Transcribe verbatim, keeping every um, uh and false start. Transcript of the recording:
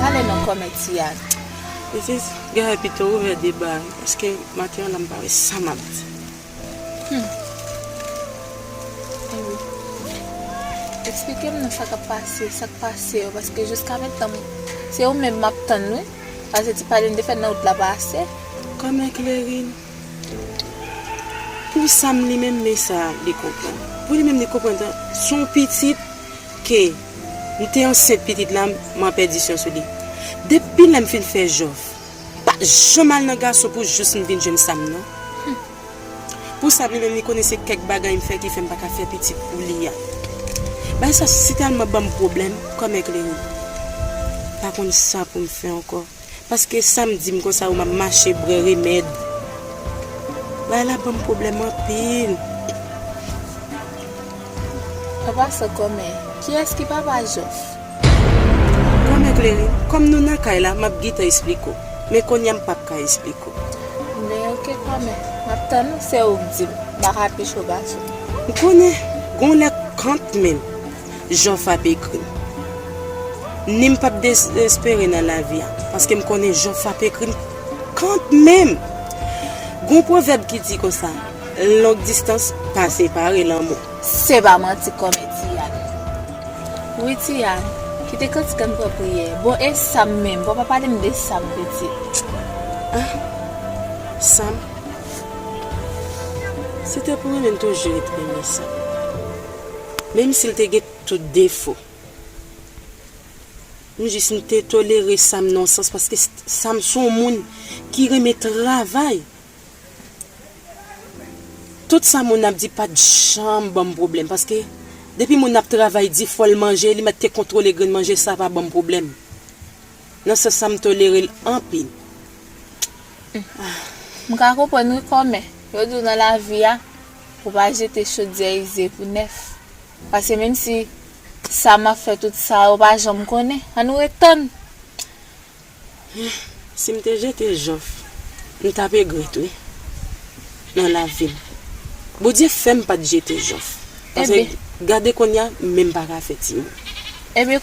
Pale non kòmè Tiyàn. Misis, gade pito ouvè deba, paske maten an la m pa wè sa m ap di. Hmm. Anyway, eksplike m non sa k ap pase, sa k pase yo, paske jiska mentnan, se ou menm m ap tann, wi. Paske ti pale n te fè nan wout la pa ase. Kòmè Kleren, pou Sam li menm, men sa li konprann. Pou li menm, li konprann, se yon pitit ke m te ansent pitit la, m an pèdisyon sou li. Depi lè m fin fè Jòf, pa janm al nan gason pou jis m vin jwenn Sam, non. Pou Sam li menm, li konnen se kèk bagay m fè ki fè m pa ka fè pitit pou li a. Bagay sa si tèlman ban m pwoblèm, kòmè Kleren. Pa konn sa pou m fè ankò. Paske Sam di m konsa, ou m ap mache bwè remèd. Bagay la ban m pwoblèm anpil. Papa sa kòmè, kiyès ki papa Jòf? Kòmè Kleren, kòm nou nan kay la, m ap gentan esplike w. Men kounye a m p ap ka esplike w. Men oke kòmè, m ap tann ou, se ou k di m. M pa ka pi cho pase w. M konnen, gon lè kantmenm Jòf ap ekri m. Ni m p ap dezespere nan lavi a, paske m konnen Jòf ap ekri m kantmenm. Gon pwovèb ki di konsa, long distans pa separe lanmou. Se pa manti kòmè Tiyàn. Wi Tiyàn, kite kantik an pran priyè. Bon e Sam menm, papa pale m de Sam pitit. Ah, Sam. Se te pou mwen menm toujou ret renmen Sam. Menm si l te gen tout defo. M jis m te tolere Sam nan yon sans paske Sam se yon moun ki renmen travay. Tout sa moun ap di pa t janm ban m pwoblèm, paske depi moun ap travay di fò l manje, li mèt te kontwole grenn manje sa pa ban m pwoblèm. Nan sans sa m tolere l anpil. M ka konprann wi kòmè. Yo di w nan lavi a, ou pa jete chodyè ize pou nèf. Paske menm si Sam ap fè tout sa, ou pa janm konnen. Ann ret tann. Si m te jete Jòf, m t ap regrèt wi. Nan lavi m. Bondye fè m pa t jete Jòf. Paske gade kounye a, menm pa ka fè timoun. Ebyen,